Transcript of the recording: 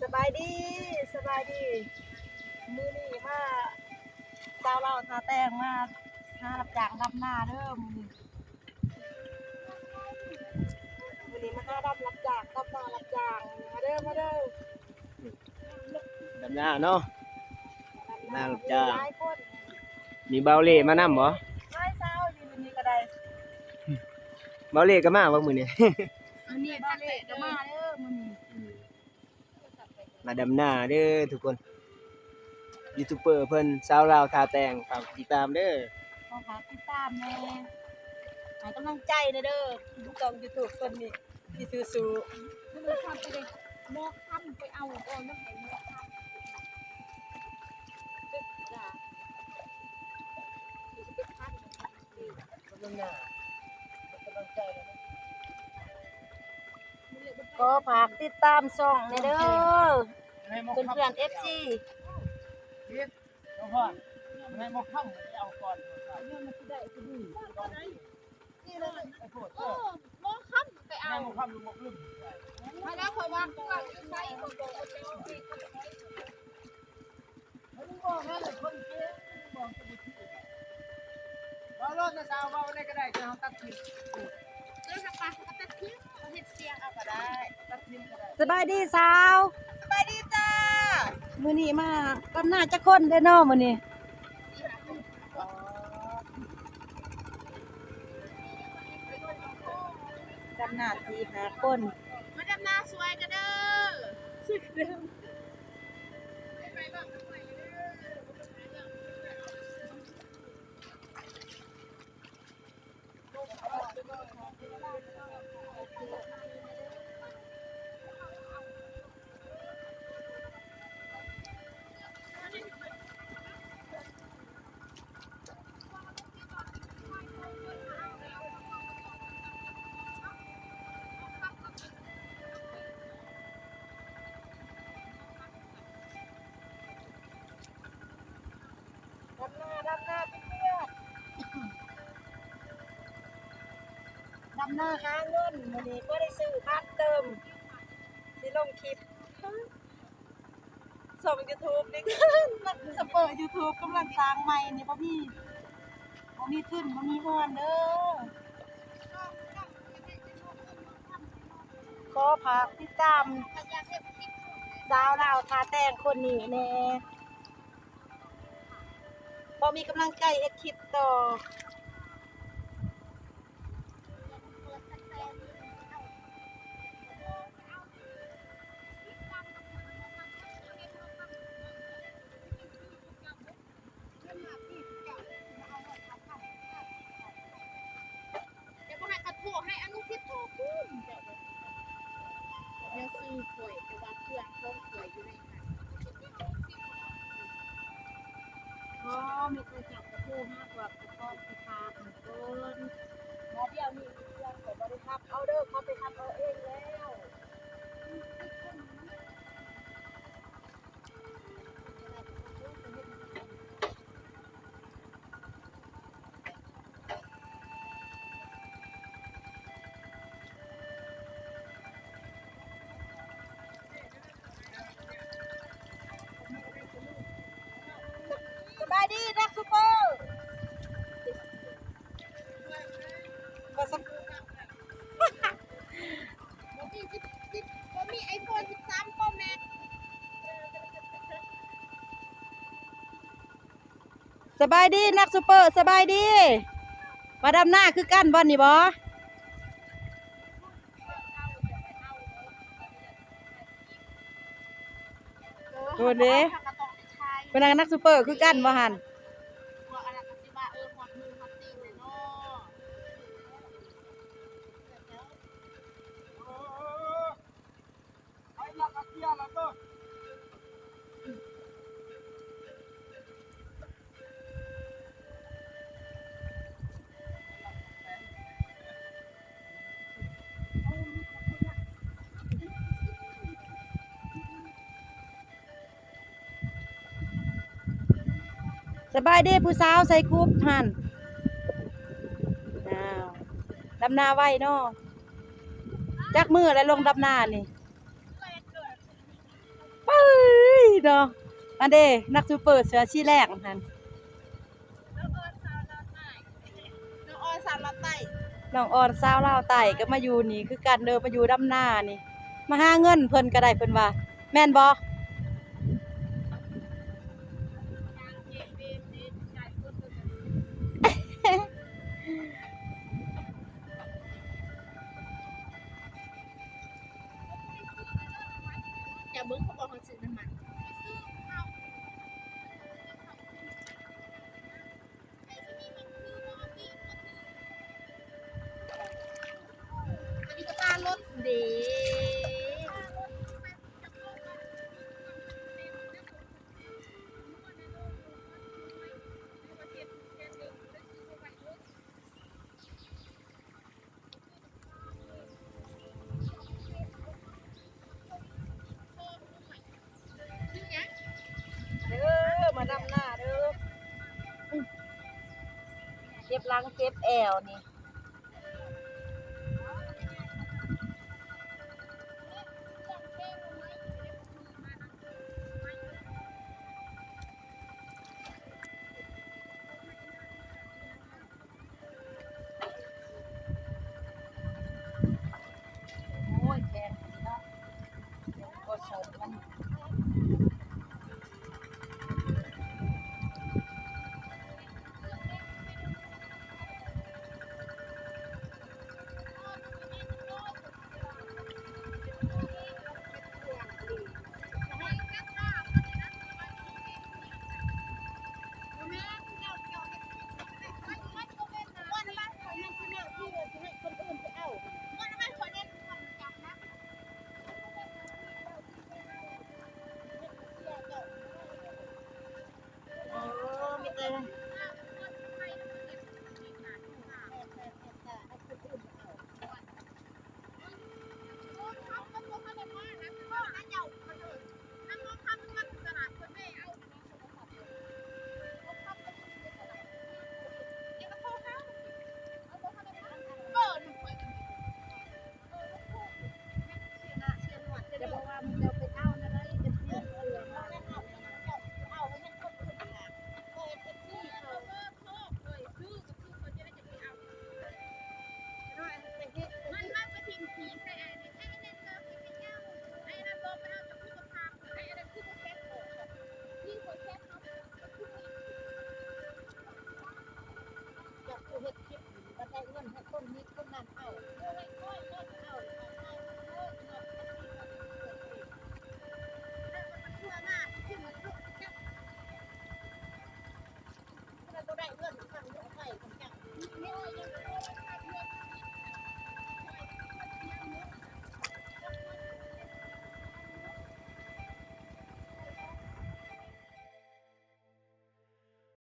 ສະບາຍດີ ສະບາຍດີ ມື້ນີ້ມາ ຊາວລາວທ່າແຕງ ມາຫາຮັບຈ້າງດຳນາເດີມື້ນີ້ ມື້ນີ້ມາຫາດຳ ຮັບຈ້າງ ດຳນາ ຮັບຈ້າງ ມາເດີ ມາເດີ ດຳນາເນາະ ມາຮັບຈ້າງ ຫຼາຍຄົນ ມີບ່າວເລ່ມານຳບໍ່? ຫຼາຍຊາວຢູ່ມື້ນີ້ກໍໄດ້ ບ່າວເລ່ກໍມາບໍ່ມື້ນີ້? ມື້ນີ້ບ່າວເລ່ກໍມາເດີມື້ນີ້ ອືມ ມາດຳນາເດີທຸກຄົນ ຢູທູບເບີເພິ່ນ ຊາວລາວທ່າແຕງ ຝາກຕິດຕາມເດີ ຂໍຝາກຕິດຕາມແດ່ ໃຫ້ກຳລັງໃຈແດ່ເດີ ຊ່ອງຢູທູບເພິ່ນນີ້ ຊິສູ້ໆ ໝໍຄຳໄປເດ້ ໝໍຄຳໄປເອົາກ່ອນ ມັນໃຫ້ໝໍຄຳ ຂໍຝາກຕິດຕາມຊ່ອງແດ່ເດີ ເພື່ອນໆ ເອັຟຊີ ໝໍຄຳໄປເອົາ ມາແລ້ວ ເຂົາວ່າເຂົາຢູ່ໃສ ເຂົາບອກວ່າເຈົ້າ ເວົ້າໂລດນະສາວ ເວົ້າແນວໃດກໍໄດ້ ແຕ່ເຮົາຕັດທິ້ມ ເອີ ຖ້າປາກເຮົາກໍຕັດທິ້ມ ເຮົາເຮັດສຽງເອົາກໍໄດ້ ຕັດທິ້ມກໍໄດ້ ສະບາຍດີສາວ ສະບາຍດີຈ້າ ມື້ນີ້ມາດຳນາຈັກຄົນເດ້ເນາະມື້ນີ້? ອໍ ດຳນາສີ່ຫ້າຄົນ ມາດຳນາຊ່ວຍກັນເດີ ຊ່ວຍກັນເດີ. ດຳນາ ດຳນາ ເປັນວຽກ ດຳນາຫາເງິນ ມື້ນີ້ບໍ່ໄດ້ຊື້ຜັກເຕີມ ຊິລົງຄລິບ ຊ່ອງຢູທູບນີ້ ນັກສະເປີຢູທູບກຳລັງສ້າງໃໝ່ນີ້ ບໍ່ມີ ບໍ່ມີທຶນ ບໍ່ມີຮອນເດີ ຂໍຝາກຕິດຕາມສາວລາວທ່າແຕງຄົນນີ້ແດ່ ພໍມີກຳລັງໃຈເຮັດຄລິບຕໍ່. ດຽວບໍ່ໃຫ້ເຂົາໂທໃຫ້ອະນຸທິດໂທພຸ້ນ ແນວຊື່ຂ້ອຍ ແຕ່ວ່າເຄື່ອງຂອງຂ້ອຍຢູ່ໃນນັ້ນ ອໍ ມີແຕ່ເຈົ້າກໍໂທຫາພວກເຈົ້າຂອງທີ່ພາເພິ່ນກ່ອນ ແລ້ວດຽວນີ້ເຄື່ອງຂ້ອຍບໍ່ໄດ້ຮັບເອົາເດີ ເຂົາໄປຮັບເອົາເອງແລ້ວ. ສະບາຍດີນັກຊຸບເປີ ບໍ່ສະ ບໍ່ມີສິບ ສິບ ບໍ່ມີໄອໂຟນສິບສາມໂປຣແມັກ. ສະບາຍດີນັກຊຸບເປີ ສະບາຍດີ ມາດຳນາຄືກັນບ່ອນນີ້ບໍ? ໂດນເດ້ ເພິ່ນນັກ ນັກຊຸບເປີຄືກັນບໍ່ຫັ້ນ? ສະບາຍດີຜູ້ສາວໃສ່ກຸບຫັ້ນ ອ້າວ ດຳນາໄວເນາະ ຈັກມື້ແລ້ວລົງດຳນານີ້? ເນາະ ອັນເດ້ ນັກຊູເປີເສືອສີແດງຫັ້ນ ນ້ອງອອນສາວລາວໃຕ້ ນ້ອງອອນສາວລາວໃຕ້ ນ້ອງອອນສາວລາວໃຕ້ກໍມາຢູ່ນີ້ຄືກັນເດີ ມາຢູ່ດຳນານີ້ ມາຫາເງິນເພິ່ນກໍໄດ້ ເພິ່ນວ່າ ແມ່ນບໍ່? ຈະເບິ່ງເຂົາບອກໃຫ້ຊື້ນ້ຳມັນ ອັນນີ້ກໍຕາລົດເດ້. ເດີ ມາດຳນາເດີ ເຈັບຫຼັງເຈັບແອວນີ້.